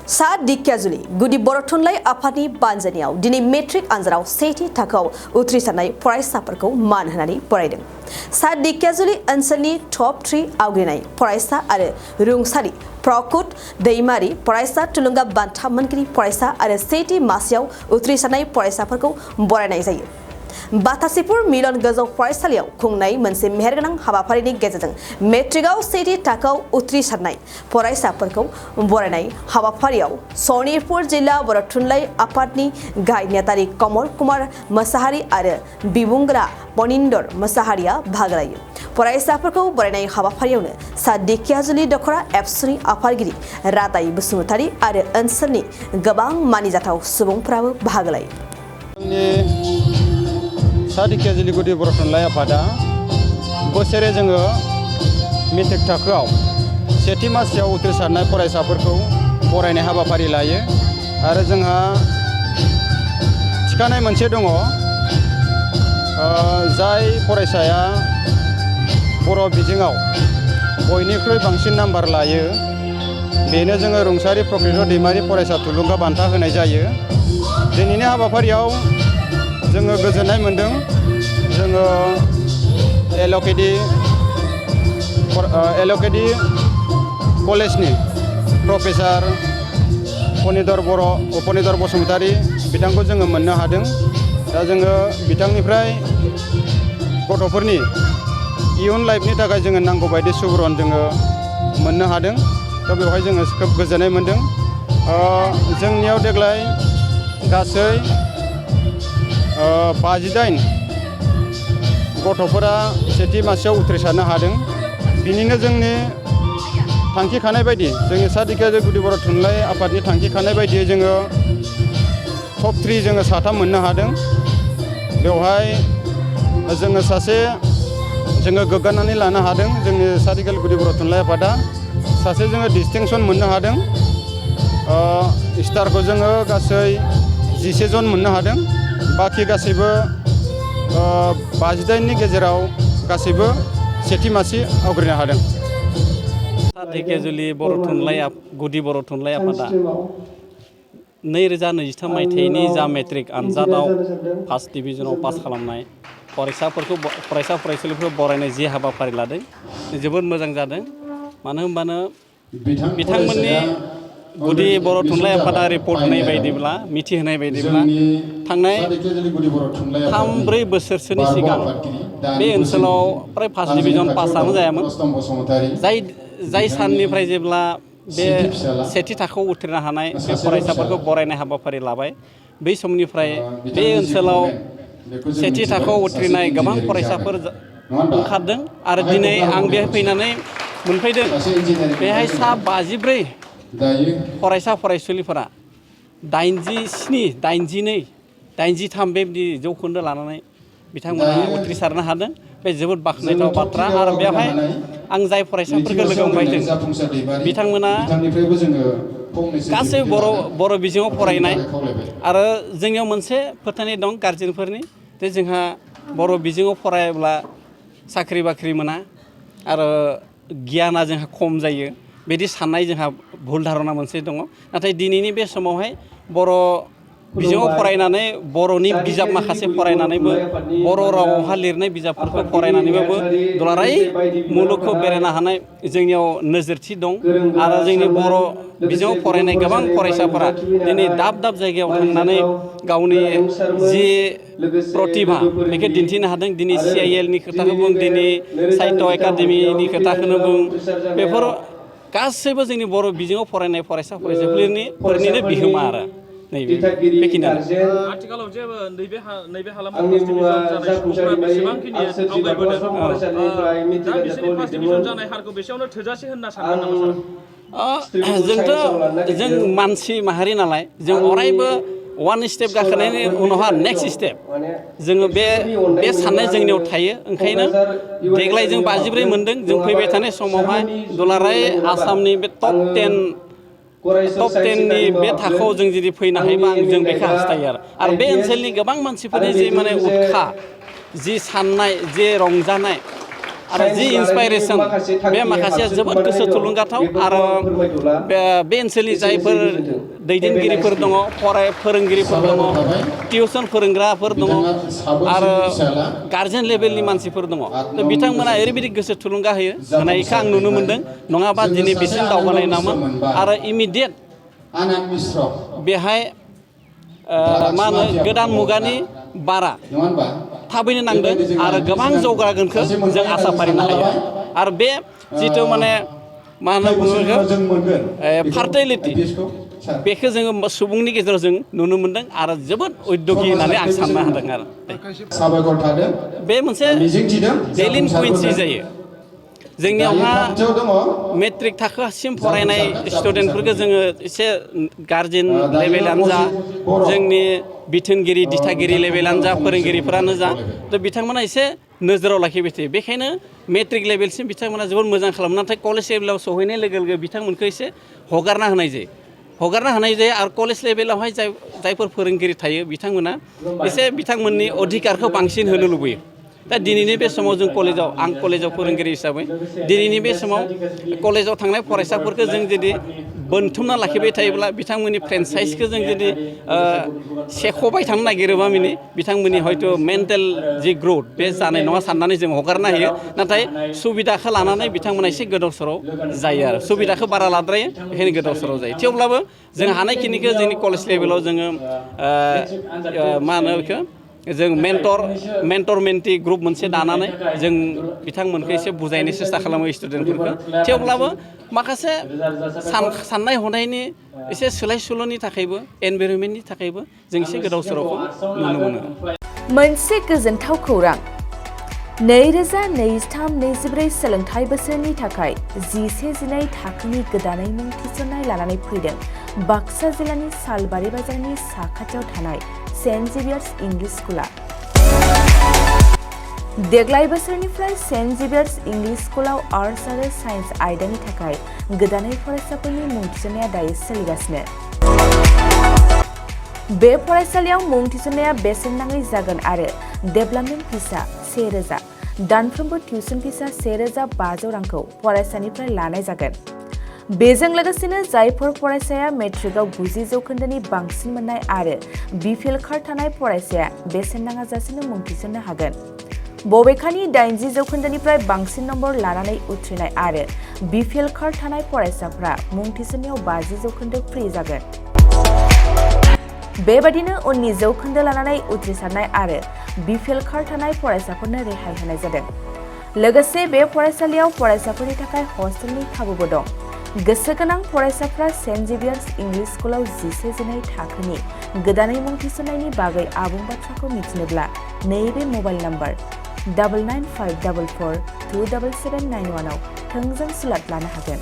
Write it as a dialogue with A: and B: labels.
A: सा दिक्याजुलि गुदि बर' थुनलाइ आफादनि बानजायनायाव दिनै मेट्रिक आनजादाव सेथि थाखोआव उथ्रिसारनाय फरायसाफोरखौ मान होनानै बरायदों। सा दिक्याजुलि ओनसोलनि टप 3 आवग्रिनाय फरायसा आरो रुंसारि प्रकुट दैमारि फरायसा थुलुंगा बान्था मोनगिरि फरायसा आरो सेथि मासियाव उथ्रिसारनाय फरायसाफोरखौ बरायनाय जायो। बाथासिपुर मिलन गोजौ फरायसालियाव खुंनाय मोनसे मेहेरगोनां हाबाफारिनि गेजेरजों मेट्रिकआव सेथि थाखोआव उथ्रिसारनाय फरायसाफोरखौ बरायनाय हाबाफारियाव सनितपुर जिल्ला बर' थुनलाइ आफादनि गाहाय नेहाथारि कमल कुमार मोसाहारि आरो बिबुंगोरा मनिन्दर मोसाहारिया बाहागो लायो। फरायसाफोरखौ बरायनाय हाबाफारियावनो सा दिक्याजुलि दख'रा एबसुनि आफादगिरि रादाय बसुमतारी आरो ओनसोलनि गोबां मानिजाथाव सुबुंफोराबो बाहागो लायो।
B: सा दिक्याजुलि गुदि बर' थुनलाइ आफादा बोसोरे जोङो मेट्रिक थाखोआव सेथि मासियाव उथ्रिसारनाय फरायसाफोरखौ बरायनाय हाबाफारि लायो आरो जोंहा थिखानाय मोनसे दङ जाय फरायसाया बर' बिजोङाव बयनिख्रुइ बांसिन नाम्बार लायो बेनो जोङो रुंसारि प्रकृत दैमारि फरायसा थुलुंगा बान्था होनाय जायो। दिनैनि हाबाफारियाव जोङो गोजोननाय मोनदों। जोङो एलकेडि कलेजनि प्रफेसार अपनिधर बसुमतारी बिथांखौ जोङो मोननो हादों। दा जोङो बिथांनिफ्राय गथ'फोरनि इयुन लाइफनि थाखाय जोङो नांगौ बायदि सुबुरुन जोङो मोननो हादों। दा बेवहाय जोङो खोब गोजोननाय मोनदों। जोंनियाव देग्लाय गासै 58 गथ'फोरा सेथि मासियाव उथ्रिसारनो हादों। बिनिनो जोंनि थांखि खानाय बायदि जोंनि सा दिक्याजुलि गुदि बर' थुनलाइ आफादनि थांखि खानाय बायदियै जोङो टप 3 जोङो साथाम मोननो हादों। बेवहाय जोङो जोङो गोग्गानानै लानो हादों। जोंनि सा दिक्याजुलि गुदि बर' थुनलाइ आफादा सासे जोङो डिस्टिंसन मोननो हादों। स्टारखौ जोङो गासै 11 जन मोननो हादों। बाखि गासैबो 58नि गेजेराव गासैबो सेथि मासि आवग्रिनो हादों।
C: सा दिक्याजुलि गुदि बर' थुनलाइ आफादा 2023 मायथाइनि जा मेट्रिक आनजादाव फार्स्ट डिभिजनाव पास खालामनाय फरायसा फरायसुलिफोरखौ बरायनाय जि हाबाफारि लादों जोबोद मोजां जादों। मानो होनबानो बिथांमोननि गुदि बर' थुनलाइ आफादा रिपर्ट होनाय बायदिब्ला मिथिहोनाय बायदिब्ला थांनाय 3-4 बोसोरसोनि सिगां बे ओनसोलाव फ्राय फार्स्ट डिभिजन पासआनो जायामोन। जाय साननिफ्राय जेब्ला बे सेथि थाखोआव उथ्रिनो हानाय बे फरायसाफोरखौ बरायनाय हाबाफारि लाबाय बै समनिफ्राय बे ओनसोलाव सेथि थाखोआव उथ्रिनाय गोबां फरायसाफोर ओंखारदों आरो दिनै आं बेहाय फैनानै मोनफैदों बेहाय सा 54 फरायसा फरायसुलिफोरा 87, 82, 83 बेबायदि जौखोन्दो लानानै बिथांमोना उथ्रिसारनो हादों। बे जोबोद बाख्नायथाव बाथ्रा आरो बेवहाय आं जाय फरायसाफोरखौ लोगो मोनबायदों बिथांमोना गासै बर' बिजोङाव फरायनाय आरो जोंनियाव मोनसे फोथायनाय दं गारजेनफोरनि जे जोंहा बर' बिजोङाव फरायाब्ला साख्रि बाख्रि मोना आरो गियाना जोंहा खम जायो बिदि साननाय जोंहा भुल धारना मोनसे दङ। नाथाय दिनैनि बे समावहाय बर' बिजोङाव फरायनानै बर'नि बिजाब माखासे फरायनानैबो बर' रावावहा लिरनाय बिजाबफोरखौ फरायनानैबाबो दुलाराय मुलुगखौ बेरायनो हानाय जोंनियाव नोजोरथि दं आरो जोंनि बर' बिजोङाव फरायनाय गोबां फरायसाफोरा दिनै दाब दाब जायगायाव थांनानै गावनि जि प्रतिभा बेखौ दिन्थिनो हादों। दिनै CIL नि खोथाखौ बुं, दिनै साहित्य एकाडेमिनि खोथाखौनो बुं, बेफोर गासैबो जोंनि बर' बिजोङाव फरायनाय फरायसा फरायसुलिफोरनिनो बिहोमा आरो बेखिनियानो।
D: आथिखालाव जे नैबे हालामाव फार्स्ट डिभिजन जानाय सुबुंफोरा बेसेबांखिनि आवगायबोदों दा बिसोरनि फार्स्ट डिभिजन जानाय हारखौ बेसेयावनो थोजासे होनना सानगोन नामा सार?
C: जों मानसि माहारि नालाय जों अरायबो वान स्टेप गाखोनायनि उनावहा नेक्स्ट स्टेप जोङो बे साननाय जोंनियाव थायो। ओंखायनो देग्लाय जों 54 मोनदों। जों फैबाय थानाय समावहाय दुलाराय आसामनि बे टप 10नि बे थाखोआव जों जुदि फैनो हायोबा जों बेखौ हास्थायो आरो बे ओनसोलनि गोबां मानसिफोरनि जि माने उत्साह, जि साननाय, जे रंजानाय आरो जि इन्सपाइरेसन बे माखासेया जोबोद गोसो थुलुंगाथाव आरो बे ओनसोलनि जायफोर दैदेनगिरिफोर दङ फोरोंगिरिफोर दङ टिउसन फोरोंग्राफोर दङ आरो गार्जेन लेभेलनि मानसिफोर दङ बिथांमोना ओरैबायदि गोसो थुलुंगा होनायखौ आं नुनो मोन्दों नङाबा दिनै बिसिम दावगानाय नामोन आरो इमिडियेट बेहाय मा होनो गोदान मुगानि बारा थाबैनो नांदों आरो गोबां जौगागोनखौ जों आसा फारिनो हायो आरो बे जिथु माने मा होनो बुङो फार्टिलिटि बेखौ जोङो सुबुंनि गेजेराव जों नुनो मोन्दों आरो जोबोद उद्योगि होननानै आं साननो हादों आरो बे मोनसे डेलिनकुवेन्सि जायो जोंनियावहा मेट्रिक थाखोसिम फरायनाय स्टुडेन्टफोरखौ जोङो एसे गार्जेन लेभेलानो जा जोंनि बिथोनगिरि दिथागिरि लेभेलानो जा फोरोंगिरिफोरानो जा बिथांमोना एसे नोजोराव लाखिबाय थायो बेखायनो मेट्रिक लेभेलसिम बिथांमोना जोबोद मोजां खालामो नाथाय कलेज लेभेलाव सहैनाय लोगो लोगो बिथांमोनखौ एसे हगारना होनाय जायो आरो कलेज लेभेलावहाय जायफोर फोरोंगिरि थायो बिथांमोना एसे बिथांमोननि अधिकारखौ बांसिन होनो लुबैयो दा दिनैनि बे समाव जों आं कलेजाव फोरोंगिरि हिसाबै दिनैनि बे समाव कलेजाव थांनाय फरायसाफोरखौ जों जुदि बोनथुमना लाखिबाय थायोब्ला बिथांमोननि फ्रेन्चाइजखौ जों जुदि सेख'बाय थानो नागिरोबा बिथांमोननि हयथ' मेन्टेल जि ग्रौथ बे जानाय नङा साननानै जों हगारना होयो नाथाय सुबिदाखौ लानानै बिथांमोना एसे गोदाव सोराव जायो आरो सुबिदाखौ बारा लाद्रायो बेखायनो गोदाव सोराव जायो थेवब्लाबो जों हानायखिनिखौ जोंनि कलेज लेभेलाव जोङो मा होनो बेखौ जों मेन्टर मेन्टि ग्रुप मोनसे दानानै जों बिथांमोनखौ एसे बुजायनो सेस्था खालामो स्टुडेन्टफोरखौ थेवब्लाबो माखासे साननाय हनायनि एसे सोलाय सोल'नि थाखायबो एनभाइरनमेन्टनि थाखायबो जों एसे गोदाव सोरावखौ नुनो मोनो
E: मोनसे गोजोनथाव खौरां 2023-24 सोलोंथाइ बोसोरनि थाखाय 11-12 थाखोनि गोदानै मुं थिसननाय लानानै फैदों बाक्सा जिल्लानि सालबारि बाजारनि साखाथियाव थानाय सेन्ट जेभियार्स इंलिश स्कुला देग्लाय बोसोरनिफ्राय सेन्ट जेभियार्स इंलिश स्कुलाव आर्ट्स आरो साइन्स आयदानि थाखाय गोदानै फरायसाफोरनि मुं थिसननाया दायो सोलिगासिनो बे फरायसालियाव मुं थिसननाया बेसेन नाङै जागोन आरो डेभेलपमेन्ट फिसा 1000 दानफ्रोमबो टिउसन फिसा 1500 रांखौ फरायसानिफ्राय लानाय जागोन बेजों लोगोसेनो जायफोर फरायसाया मेट्रिकआव 90 जौखोन्दोनि बांसिन मोननाय आरो बिपिएल कार्ड थानाय फरायसाया बेसेन नाङाजासेनो मुं थिसननो हागोन बबेखानि 80 जौखोन्दोनिफ्राय बांसिन नम्बर लानानै उथ्रिनाय आरो बिपिएल कार्ड थानाय फरायसाफ्रा मुं थिसननायाव 50 जौखोन्दो फ्रि जागोन बेबादिनो उननि जौखोन्दो लानानै उथ्रिसारनाय आरो बिपिएल कार्ड थानाय फरायसाफोरनो रेहाय होनाय जादों लोगोसे बे फरायसालियाव फरायसाफोरनि थाखाय हस्टेलनि खाबुबो दं गोसो गोनां फरायसाफ्रा सेन्ट जेभियार्स इंलिश स्कुलाव 11-12 थाखोनि गोदानै मुं थिसननायनि बागै आबुं बाथ्राखौ मिथिनोब्ला नैबे मबाइल नम्बर 9954427791 आव थोंजों स्लट लानो हागोन